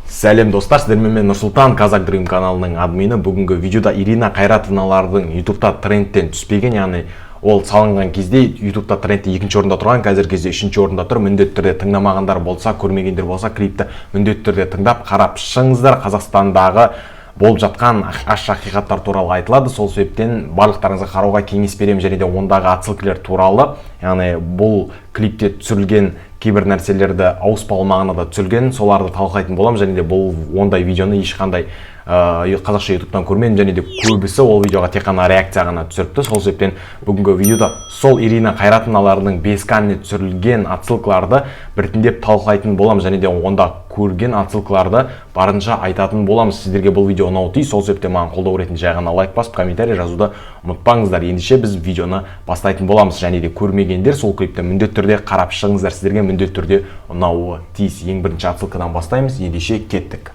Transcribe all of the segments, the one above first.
Сәлем, достар! Сіздермен мен, Нұрсұлтан, Қазақ Дрим каналының админі. Бүгінгі видеода Ирина Қайратовналардың ютубта трендтен түспеген, яғни ол салынған кезде ютубта трендте екінші орында тұрған, қазіргі кезде үшінші орында тұр. Міндетті түрде тыңдамағандар болса, көрмегендер болса, клипті міндетті түрде тыңдап, қарап шығыңыздар. Қазақстандағы болып жатқан ащы ақиқаттар туралы айтылады, сол себептен барлықтарыңызға қарауға кеңес беремін. Және де ондағы отсылкалар туралы, яғни бұл клипте түсірілген кейбір нәрселерді ауыспалы мағынада түсірілген, соларды талқылайтын боламын. Және де бұл ондай видеоны ешқандай қазақша ютубтан көрмедім және де көбісі ол видеоға тек қана реакция ғана түсіріпті. Сол себептен бүгінгі видеода сол Ирина Қайратовналардың 5К түсірілген отсылкаларды біртіндеп талқылайтын боламыз және де онда көрген отсылкаларды барынша айтатын боламыз. Сіздерге бұл видео ұнауы тиіс, сол себептен маған қолдау ретінде жай ғана лайк басып, комментарий жазуды ұмытпаңыздар. Ендеше біз видеоны бастайтын боламыз. Және де көрмегендер сол клипті міндетті түрде қарап шығыңыздар, сіздерге міндетті түрде ұнауы тиіс. Ең бірінші отсылкадан бастаймыз. Ендеше кеттік.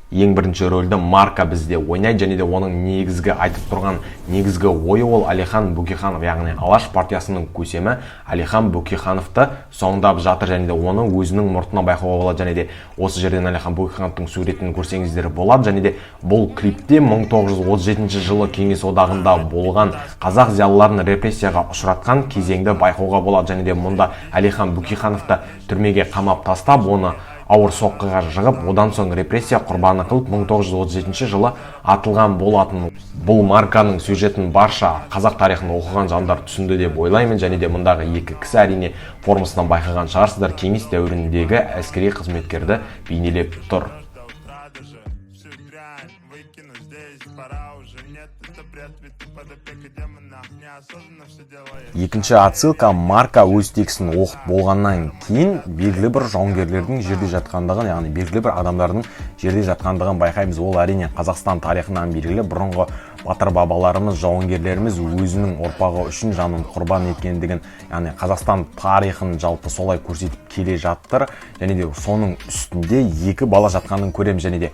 Ең бірінші рөлді Марка бізде ойнайды және де оның негізгі айтып тұрған негізгі ойы ол Әлихан Бөкейханов, яғни Алаш партиясының көсемі Әлихан Бөкейхановты соңдап жатыр және де оны өзінің мұртынан байқауға болады. Және де осы жерден Әлихан Бөкейхановтың суретін көрсеңіздер болады. Және де бұл клипте 1937 жылы Кеңес Одағында болған қазақ зиялыларын репрессияға ұшыратқан кезеңді байқауға болады. Және де мұнда Әлихан Бөкейхановты түрмеге қамап тастап, оны ауыр соққыға жығып, одан соң репрессия құрбаны қылып, 1937 жылы атылған болатын. Бұл Марканың сюжетін барша қазақ тарихын оқыған жандар түсінді деп ойлаймын. Және де мұндағы екі кісі, әрине, формасынан байқаған шығарсыздар, кеңес дәуіріндегі әскери қызметкерді бейнелеп тұр. До утра даже всю дрянь выкину здесь. Пора уже, нет, это бред, ведь ты под опекой демона. Неосознанно все делаешь. Екінші отсылка: Марка өз текстін оқып болғаннан кейін белгілі бір жауынгерлердің жерде жатқандығын, яғни белгілі бір адамдардың жерде жатқандығын байқаймыз. Ол, әрине, Қазақстан тарихынан белгілі бұрынғы батыр бабаларымыз, жауынгерлеріміз өзінің ұрпағы үшін жанын құрбан еткендігін, яғни Қазақстан тарихын жалпы солай көрсетіп келе жатыр. Және де соның үстінде екі бала жатқанын көреміз және де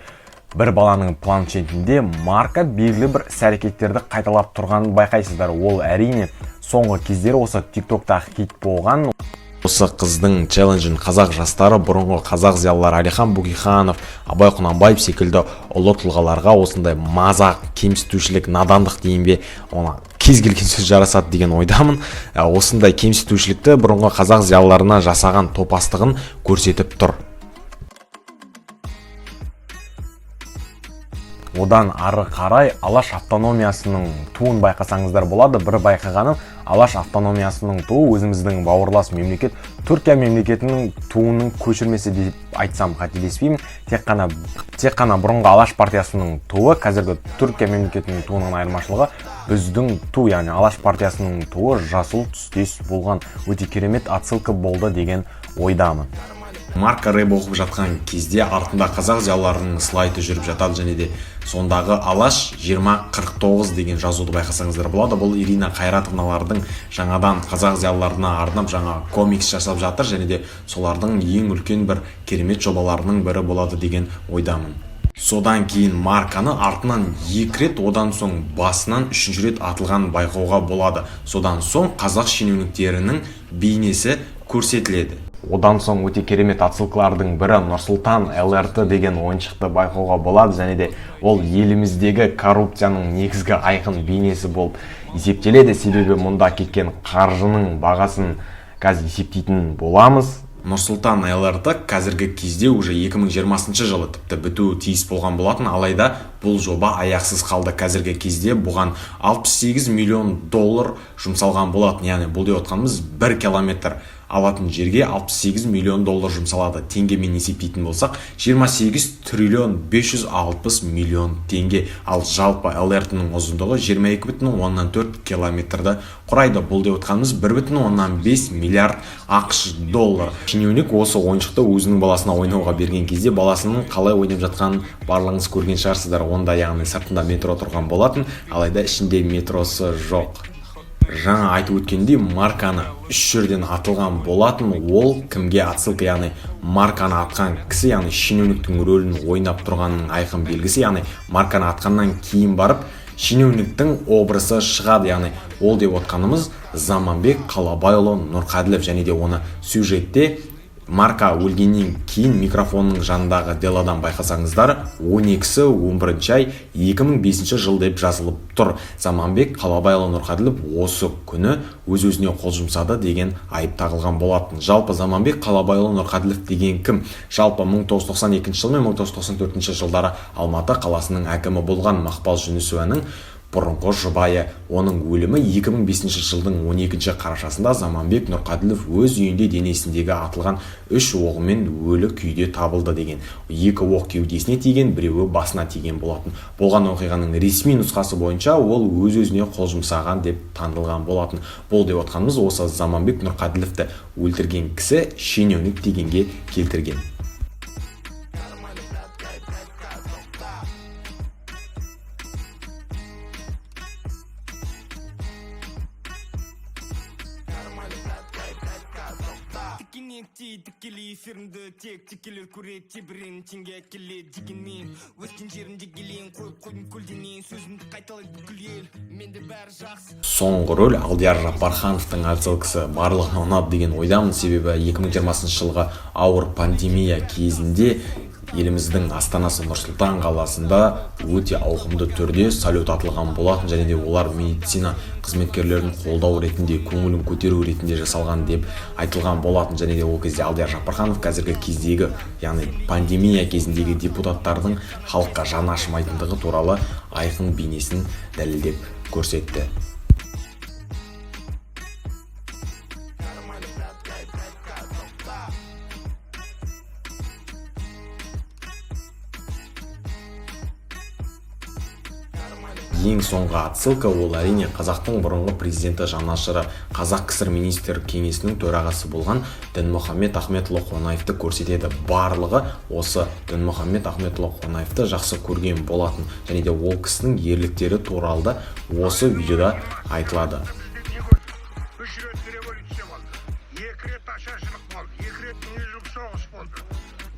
бір баланың планшетінде Марка белгілі бір іс әрекеттерді қайталап тұрғанын байқайсыздар. Ол, әрине, соңғы кездері осы тиктокта хит болған осы қыздың челленджін қазақ жастары бұрынғы қазақ зиялылары Әлихан Бөкейханов, Абай Құнанбаев секілді ұлы тұлғаларға осындай мазақ, кемсітушілік, надандық дейін бе, оны кез келген сөз жарасады деген ойдамын. Осындай кемсітушілікті бұрынғы қазақ зиялыларына жасаған топастығын көрсетіп тұр. Одан ары қарай Алаш автономиясының туын байқасаңыздар болады. Бір байқағаным, Алаш автономиясының туы өзіміздің бауырлас мемлекет Түркия мемлекетінің туының көшірмесі деп айтсам, қателеспеймін. Тек қана бұрынғы Алаш партиясының туы қазіргі Түркия мемлекетінің туының айырмашылығы, біздің ту, яғни Алаш партиясының туы жасыл түстес болған. Өте керемет отсылка болды деген ойдамын. Марка рэп оқып жатқан кезде артында қазақ зиялыларының слайды жүріп жатады және де сондағы «Алаш 2049» деген жазуды байқасаңыздар болады. Бұл Ирина Қайратовналардың жаңадан қазақ зиялыларына арнап жаңа комикс жасап жатыр және де солардың ең үлкен бір керемет жобаларының бірі болады деген ойдамын. Содан кейін Марканы артынан екі рет, одан соң басынан үшінші рет атылған байқауға болады. Содан соң қазақ шенеуніктерінің бейнесі көрсетіледі. Одан соң өте керемет отсылкалардың бірі Нұрсұлтан ЛРТ деген ойыншықты байқауға болады және де ол еліміздегі коррупцияның негізгі айқын бейнесі болып есептеледі, себебі мұнда кеткен қаржының бағасын қазір есептейтін боламыз. Нұрсұлтан ЛРТ қазіргі кезде уже 2020 жылы тіпті бітуі тиіс болған болатын, алайда бұл жоба аяқсыз қалды. Қазіргі кезде бұған 68 миллион доллар жұмсалған болатын, яғни бұл деп отқанымыз 1 километр алатын жерге 68 миллион доллар жұмсалады. Теңгемен есептейтін болсақ, 28 триллион 560 миллион теңге. Ал жалпы ЛРТ-ның ұзындығы 22,4 километрді құрайды. Бұл деп отқанымыз 1,5 миллиард АҚШ доллар. Шенеунік осы ойыншықты өзінің баласына ойнауға берген кезде баласының қалай ойнап жатқанын барлығыңыз көрген шығарсыздар. Онда, яғни, сыртында метро тұрған болатын, алайда ішінде метросы жоқ. Жаңа айтып өткендей, Марканы үш жерден атылған болатын. Ол кімге отсылка? Яғни Марканы атқан кісі, яғни шенеуніктің рөлін ойнап тұрғанның айқын белгісі, яғни Марканы атқаннан кейін барып шенеуніктің образы шығады. Яғни ол деп отқанымыз Заманбек Қалабайұлы Нұрқәділов және де оны сюжетте Марка өлгеннен кейін микрофонның жанындағы делодан байқасаңыздар, 12-сі 11 ай 2005 жыл деп жазылып тұр. Заманбек Қалабайұлы Нұрқәділов осы күні өз-өзіне қол жұмсады деген айып тағылған болатын. Жалпы, Заманбек Қалабайұлы Нұрқәділов деген кім? Жалпы, 1992 жыл мен 1994 жылдары Алматы қаласының әкімі болған Мақпал Жүнісованың бұрынғы жұбайы. Оның өлімі 2005 жылдың 12 қарашасында Заманбек Нұрқәділов өз үйінде денесіндегі атылған үш оғымен өлі күйде табылды деген. Екі оқ кеудесіне тиген, біреуі басына тиген болатын. Болған оқиғаның ресми нұсқасы бойынша, ол өз-өзіне қол жұмсаған деп танылған болатын. Бұл деп отқанымыз, осы Заманбек Нұрқәділовті өлтірген кісі шенеунік дегенге келтірген. Тікенектей тікелей эфирімді тек текелер көреді, тебірен теңге әкеледі. Дегенмен өскен жерімде келейін, қойып қойдым көлденең, сөзімді қайталайды бүкіл ел, менде бәрі жақсы. Соңғы рөл Алдияр Жаппархановтың отсылкасы барлығына ұнады деген ойдамын, себебі 2020 жылғы ауыр пандемия кезінде еліміздің астанасы Нұр-Сұлтан қаласында өте ауқымды түрде салют атылған болатын және де олар медицина қызметкерлерін қолдау ретінде, көңілін көтеру ретінде жасалған деп айтылған болатын. Және де ол кезде Алдияр Жаппарханов қазіргі кездегі, яғни пандемия кезіндегі депутаттардың халыққа жаны ашымайтындығы туралы айқын бейнесін дәлелдеп көрсетті. Ең соңғы отсылка ол, әрине, қазақтың бұрынғы президенті, жанашыры, Қазақ КСР Министр кеңесінің төрағасы болған Дінмұхаммед Ахметұлы Қонаевты көрсетеді. Барлығы осы Дінмұхаммед Ахметұлы Қонаевты жақсы көрген болатын және де ол кісінің ерліктері туралы да осы видеода айтылады. Бізде не көрдік? Үш рет революция болды, екі рет ашаршылық болды, екі рет дүниежүзілік соғыс болды.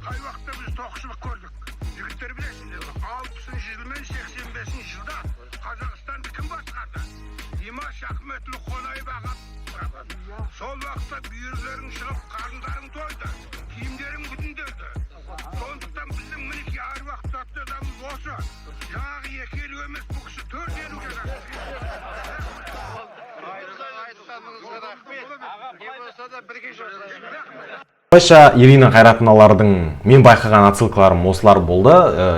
Қай уақытта біз тоқшылық көрдік, жігіттер, білесіңдер ғой? 60-шы жыл мен 85-жылда Қазақстанды кім басқарды? Димаш Ахметұлы Қонаев аға. Сол уақытта бүйірлерің шығып, қарындарың тойды, киімдерің бүтінделді. Сондықтан біздің, мінекей, әруақ тұтатын адамымыз осы. Жаңағы екі елу емес, бұл кісі төрт елу жасады. Айтқаныңызға рахмет. Не болса да бірге жасайық. Былайша, Ирина Қайратовналардың мен байқаған отсылкаларым осылар болды.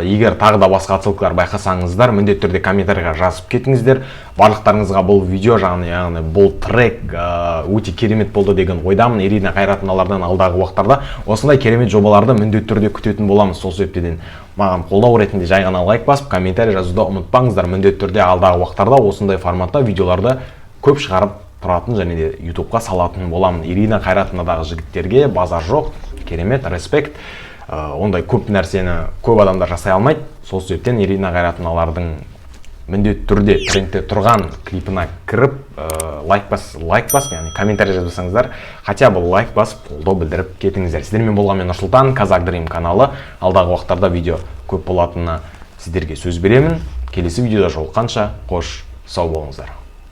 Егер тағы да басқа отсылкалар байқасаңыздар, міндетті түрде комментарийға жазып кетіңіздер. Барлықтарыңызға бұл видео, яғни бұл трек өте керемет болды деген ойдамын. Ирина Қайратовналардан алдағы уақыттарда осындай керемет жобаларды міндетті түрде күтетін боламыз. Сол себептен маған қолдау ретінде жай ғана лайк басып, комментарий жазуды ұмытпаңыздар. Міндетті түрде алдағы уақыттарда осындай форматта видеоларды көп шығарып тұратын және де Ютубқа салатын боламын. Ирина Қайратовнадағы жігіттерге базар жоқ, керемет, респект. Ондай көп нәрсені көп адамдар жасай алмайды. Сол себептен Ирина Қайратовналардың міндетті түрде трендте тұрған клипына кіріп, лайк бас, лайк басып, яғни комментарий жазбасаңыздар, хотя бы лайк басып, қолдау білдіріп кетіңіздер. Сіздермен болған мен, Нұрсұлтан, Қазақ Дрим каналы. Алдағы уақыттарда видео көп болатынына сіздерге сөз беремін. Келесі видеода жолыққанша, қош сау болыңыздар.